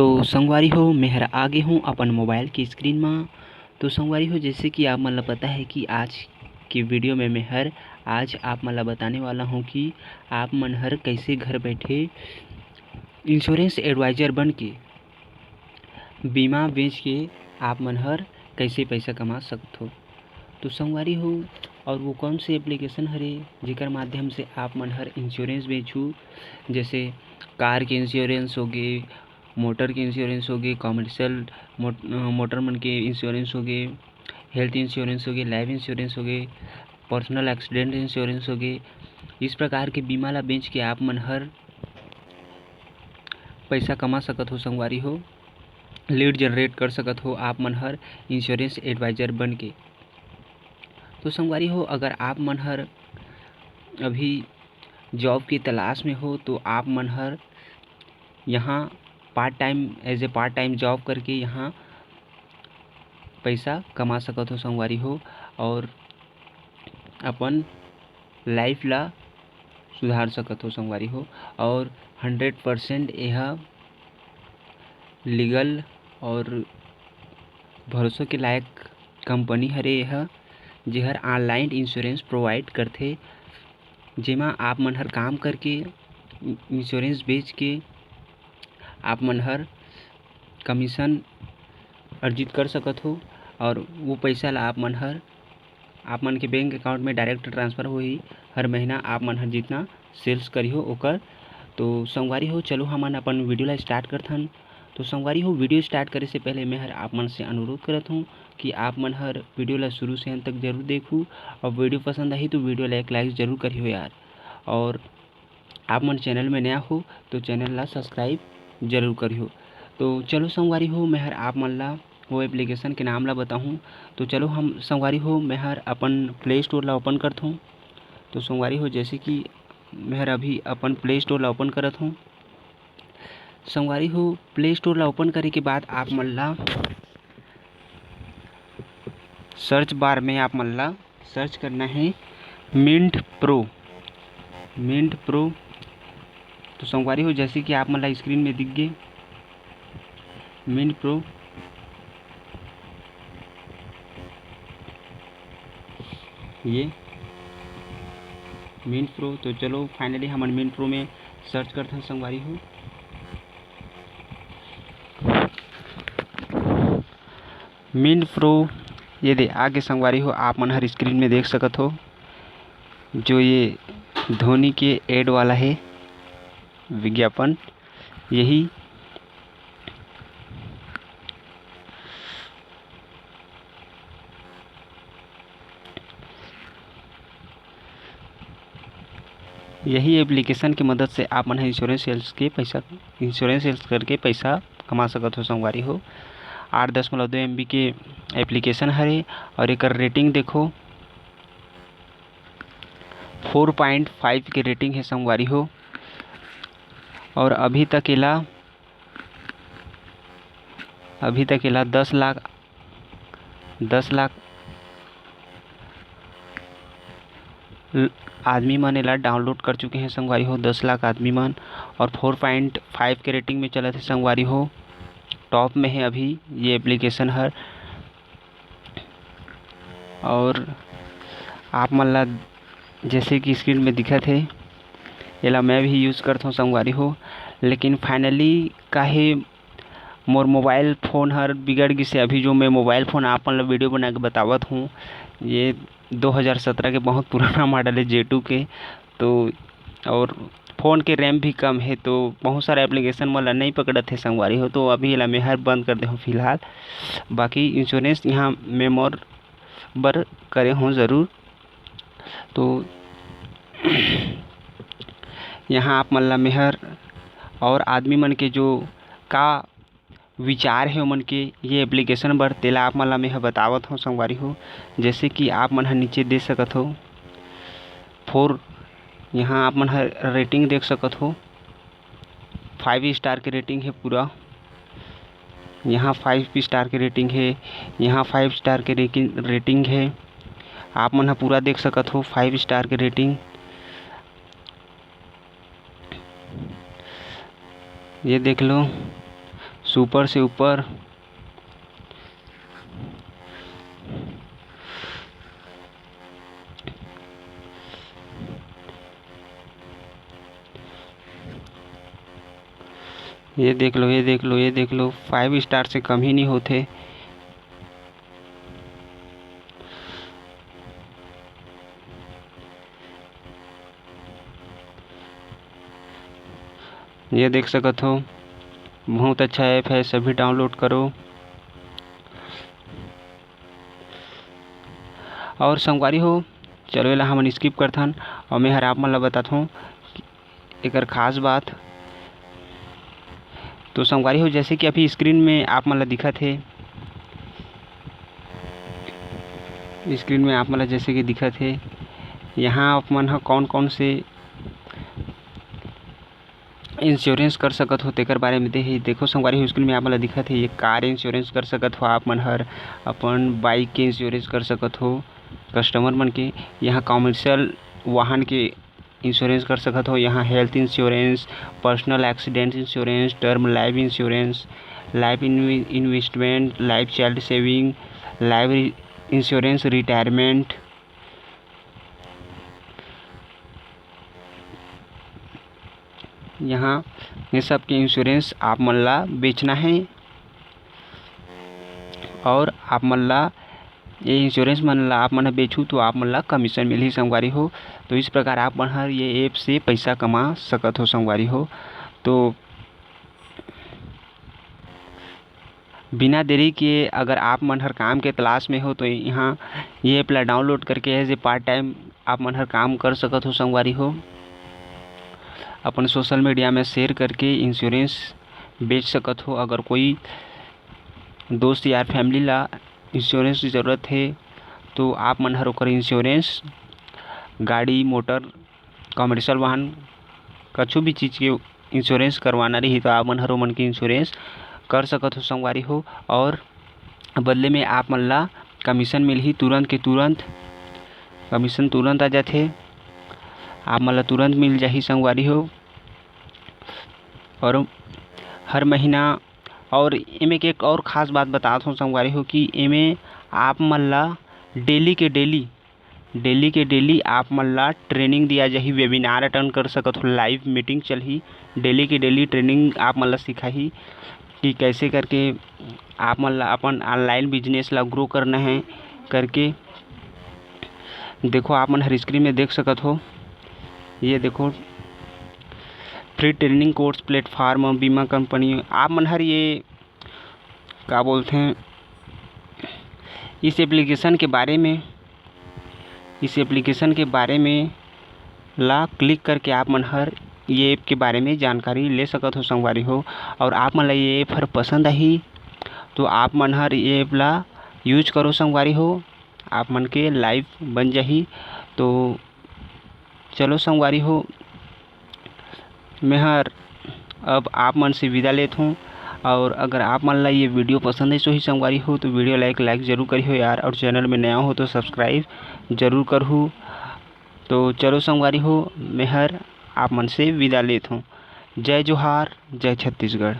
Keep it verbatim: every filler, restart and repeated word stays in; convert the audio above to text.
तो संगवारी हो, मैं हर आगे हूँ अपन मोबाइल की स्क्रीन मा। तो संगवारी हो, जैसे कि आप मन ला पता है कि आज के वीडियो में मैं हर आज आप मन ला बताने वाला हूँ कि आप मन हर कैसे घर बैठे इंश्योरेंस एडवाइजर बन के, बीमा बेच के आप मन हर कैसे पैसा कमा सकत हो। तो संगवारी हो, और वो कौन से एप्लीकेशन हरे जेकर माध्यम से आप मन हर इंश्योरेंस बेचहू, जैसे कार के इंश्योरेंस होगे, मोटर के इंश्योरेंस होगे, कमर्शियल मोट-, मोटर मन के इंश्योरेंस होगे, हेल्थ इंश्योरेंस होगे, लाइफ इंश्योरेंस होगे, पर्सनल एक्सीडेंट इंश्योरेंस होगे। इस प्रकार के बीमा ला बेच के आप मन हर पैसा कमा सकत हो संगवारी हो, लीड जनरेट कर सकत हो आप मन हर इंश्योरेंस एडवाइजर बन के। तो संगवारी हो, अगर आप मन हर अभी जॉब की तलाश में हो तो आप मन हर यहाँ part time, as a part time job करके यहाँ पैसा कमा सकत हो संगवारी हो, और अपन लाइफ ला सुधार सकत हो संगवारी हो। और हंड्रेड परसेंट यह लीगल और भरोसा के लायक कंपनी हरे यह, जेहर ऑनलाइन इंश्योरेंस प्रोवाइड करथे, जेमा आप मन हर काम करके, इंश्योरेंस बेच के आप मन हर कमीशन अर्जित कर सकत हो, और वो पैसा ला आप मन हर, आप मन के बैंक अकाउंट में डायरेक्ट ट्रांसफ़र होही हर महीना, आप मन हर जितना सेल्स करिहो ओकर। तो संगवारी हो, चलो हमन अपन वीडियो ला स्टार्ट करथन। तो संगवारी हो, वीडियो स्टार्ट करे से पहले मैं हर आप मन से अनुरोध करत हूँ कि आप मन हर वीडियो ला शुरू से अंत तक जरूर देखू, और वीडियो पसंद आही तो वीडियो ला एक लाइक जरूर करिहो यार, और आप मन चैनल में नया हो तो चैनल ला सब्सक्राइब जरूर करिहो। तो चलो संगवारी हो, मैं हर आप मन ला वो एप्लीकेशन के नाम ला बताहूँ। तो चलो हम संगवारी हो, मैं हर अपन प्ले स्टोर ला ओपन करथूँ। तो संगवारी हो, जैसे कि मैं हर अभी अपन प्ले स्टोर ला ओपन करत हूँ। संगवारी हो, प्ले स्टोर ला ओपन करे के बाद आप मन ला सर्च बार में आप मन ला सर्च करना है मिंट प्रो, मिंट प्रो। तो संगवारी हो, जैसे कि आप मन ला स्क्रीन में दिख गे मिंट प्रो, ये मिंट प्रो। तो चलो फाइनली हमन मिंट प्रो में सर्च करथन संगवारी हो। मिंट प्रो ये दे आगे संगवारी हो, आप मन हर स्क्रीन में देख सकत हो जो ये धोनी के एड वाला है विज्ञापन, यही यही एप्लीकेशन के मदद से आप मन ह इंश्योरेंस सेल्स के पैसा, इंश्योरेंस सेल्स करके पैसा कमा सकत हो संगवारी हो। आठ दशमलव दो एम बी के एप्लीकेशन हरे और एकर रेटिंग देखो, फोर पॉइंट फाइव के रेटिंग है संगवारी हो। और अभी तक एला, अभी तक एला दस लाख, दस लाख ल-, आदमी मन एला डाउनलोड कर चुके हैं संगवारी हो, दस लाख आदमी मन। और फोर पॉइंट फाइव के रेटिंग में चलत है संगवारी हो, टॉप में है अभी ये एप्लीकेशन हर। और आप मन ला जैसे कि स्क्रीन में दिखत हे, एला मैं भी यूज़ करथों संगवारी हो, लेकिन फाइनली काहे मोर मोबाइल फ़ोन हर बिगड़ गिस हे। अभी जो मैं मोबाइल फ़ोन आप मन ला वीडियो बना के बतावत हूँ, ये दो हज़ार सत्रह के बहुत पुराना मॉडल है जे टू के, तो और फ़ोन के रैम भी कम हे, तो बहुत सारा एप्लीकेशन मन ला नइ पकड़त हे संगवारी हो, तो अभी एला मैं हर बंद कर दे हूँ फिलहाल। बाकी इंश्योरेंस यहाँ मैं मोर बर करे हूँ ज़रूर। तो यहाँ आप मन ला मेहर और आदमी मन के जो का विचार हे ओमन के ये एप्लीकेशन बर, तेला आप मन ला मेह बतावत हूँ संगवारी हो। जैसे कि आप मन ह नीचे दे सकत हो फोर, यहाँ आप मन ह रेटिंग देख सकत हो, फाइव स्टार के रेटिंग हे पूरा। यहाँ फाइव स्टार के रेटिंग हे, यहाँ फाइव स्टार के रेटिंग, रेटिंग हे। आप मन ह पूरा देख सकत हो फाइव स्टार के रेटिंग। ये देख लो, सुपर से ऊपर। ये देख लो, ये देख लो, ये देख लो, फाइव स्टार से कम ही नहीं होथे। ये देख सकत हो, बहुत अच्छा ऐप है, सभी डाउनलोड करो। और संगवारी हो, चलो एला हमन स्किप करथन और मैं हर आप मन ला बताथों एकर खास बात। तो संगवारी हो, जैसे कि अभी स्क्रीन में आप मन ला दिखत हे, स्क्रीन में आप मन ला जैसे कि दिखत हे, यहाँ आप मन ह कौन कौन से इंश्योरेंस कर सकत हो, तेकर बारे में दे हे। देखो संगवारी हो, स्क्रीन में आप मन ला दिखत हे, ये कार इंश्योरेंस कर सकत हो आप मन हर, अपन बाइक के इंश्योरेंस कर सकत हो कस्टमर मन के। यहाँ कमर्शियल वाहन के इंश्योरेंस कर सकत हो। यहाँ health insurance, personal accident insurance, term life insurance, life investment, life child saving, life insurance, retirement. यहाँ ये सब के इंश्योरेंस आप मन ला बेचना है और आप मन ला ये इंश्योरेंस मन ला आप मन ह बेचहू तो आप मन ला कमीशन मिलही संगवारी हो। तो इस प्रकार आप मन हर ये ऐप से पैसा कमा सकत हो संगवारी हो। तो बिना देरी के अगर आप मन हर काम के तलाश में हो तो यहाँ ये ऐप ला डाउनलोड करके एज ए पार्ट टाइम आप मन हर काम कर सकत हो संगवारी हो। अपन सोशल मीडिया में शेयर करके इंश्योरेंस बेच सकत हो। अगर कोई दोस्त यार फैमिली ला इंश्योरेंस की ज़रूरत हे तो आप मन हर ओकर इंश्योरेंस, गाड़ी मोटर, कमर्शियल वाहन, कछु भी चीज़ के इंश्योरेंस करवाना रही तो आप मन हर ओमन के इंश्योरेंस कर सकत हो संगवारी हो। और बदले में आप मन ला कमीशन मिलही, तुरंत के तुरंत कमीशन तुरंत आ जाथे, आप मन ला तुरंत मिल जाही संगवारी हो। और हर महीना, और एमे के एक और खास बात बतात हूँ संगवारी हो कि एमे आप मन ला डेली के डेली डेली के डेली आप मन ला ट्रेनिंग दिया जाही, वेबिनार अटेंड कर सकत हो, लाइव मीटिंग चलही, डेली के डेली ट्रेनिंग आप मन ला सिखाही कि कैसे करके आप मन ला अपन ऑनलाइन बिजनेस ला ग्रो करना है करके। देखो आप मन हर स्क्रीन में देख सकत हो, ये देखो फ्री ट्रेनिंग कोर्स प्लेटफॉर्म बीमा कंपनी। आप मन हर ये का बोलते हैं इस एप्लीकेशन के बारे में, इस एप्लीकेशन के बारे में ला क्लिक करके आप मन हर ये ऐप के बारे में जानकारी ले सकत हो संगवारी हो। और आप मन ला ये ऐप हर पसंद आही तो आप मन हर ये ऐप ला यूज करो संगवारी हो, आप मन के लाइफ बन जाही। तो चलो संगवारी हो, मैं हर अब आप मन से विदा लेत हूँ। और अगर आप मन ला ये वीडियो पसंद है सो ही संगवारी हो तो वीडियो लाइक लाइक जरूर करिहो यार, और चैनल में नया हो तो सब्सक्राइब जरूर करहू। तो चलो संगवारी हो, मैं हर आप मन से विदा लेत हूँ। जय जोहार, जय छत्तीसगढ़।